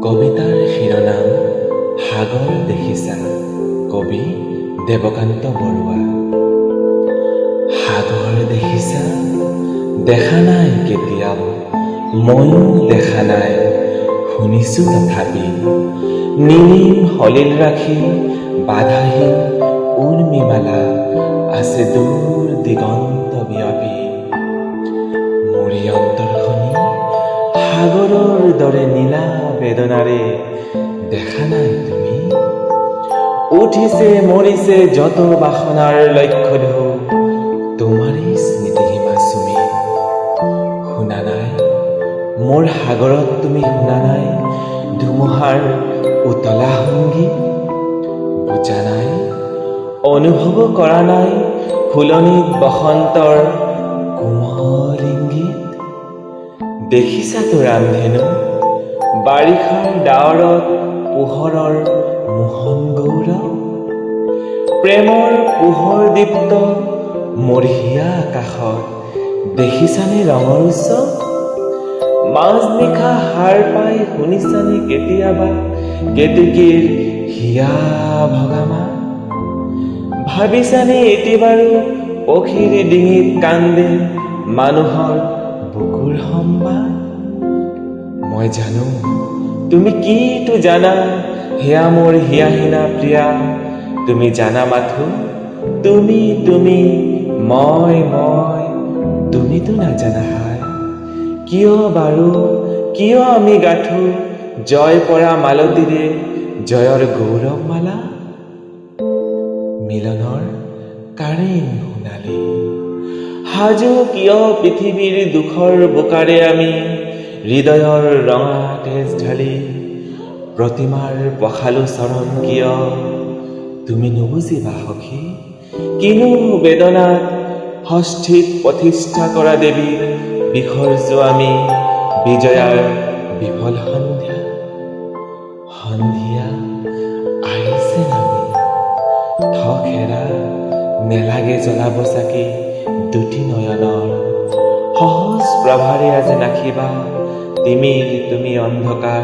কবিতাৰ শিৰোনাম সাগৰ দেখিছা, কবি দেৱকান্ত বৰুৱা। সাগৰ দেখিছা? দেখা নাই কেতিয়াও, ময়ো দেখা নাই, শুনিছো তথাপি। নীলিম সলিল ৰাখি বাধাহীন উৰ্মিমালা আছে দূৰ দিগন্ত বিয়পি। মোৰে অন্তৰখনি সাগৰৰ দৰে নীলা বেদনাৰে দেখা নাই তুমি? উঠিছে মৰিছে যত বাসনাৰ লক্ষ্য ঢৌ তোমাৰেই স্মৃতিসীমা চুমি। শুনা নাই মোৰ সাগৰত, তুমি শুনা নাই ধুমুহাৰ উতলা সংগীত? বুজা নাই, অনুভৱো কৰা নাই ফুলনিত বসন্তৰ কোমল ইংগিত? দেখিছাতো ৰামধেনু, বাৰিষাৰ ডাৱৰত পোহৰৰ মোহন গৌৰৱ, প্ৰেমৰ পোহৰ দীপ্ত মোৰ হিয়া আকাশত দেখিছানে ৰঙৰ উৎসৱ? মাজনিশা সাৰ পাই শুনিছানে কেতিয়াবা কেতেকীৰ হিয়া ভগা মাত? ভাবিছানে এটি বাৰু পক্ষীৰ ডিঙিত কান্দে মানুহৰ বুকুৰ সম্বাদ? মই জানো তুমি কিটো জানা, সেয়া মোৰ হিয়াহীনা প্ৰিয়া। তুমি জানা মাথো তুমি তুমি, মই মই, তুমিতো নাজানা হায়। কিয় বাৰু, কিয় আমি গাথো জয় পৰা মালতীৰে জয়ৰ গৌৰৱমালা? মিলনৰ কাৰেং সোণালী সাজু কিয় পৃথিৱীৰ দুখৰ বোকাৰে আমি হৃদয়ৰ ৰঙা তেজ ঢালি প্ৰতিমাৰ পখালো চৰণ কিয়? তুমি নুবুজিবা সখী, কিনো বেদনাত ষষ্ঠীত প্ৰতিষ্ঠা কৰা দেৱী বিসৰ্জো আমি বিজয়াৰ বিফল সন্ধ্যা। সন্ধিয়া আহিছে নামি, থক হেৰা, নেলাগে জ্বলাব চাকি দুটি নয়নৰ। সহজ প্ৰভাৰে আজি নাশিবা তিমিৰ তুমি অন্ধকাৰ।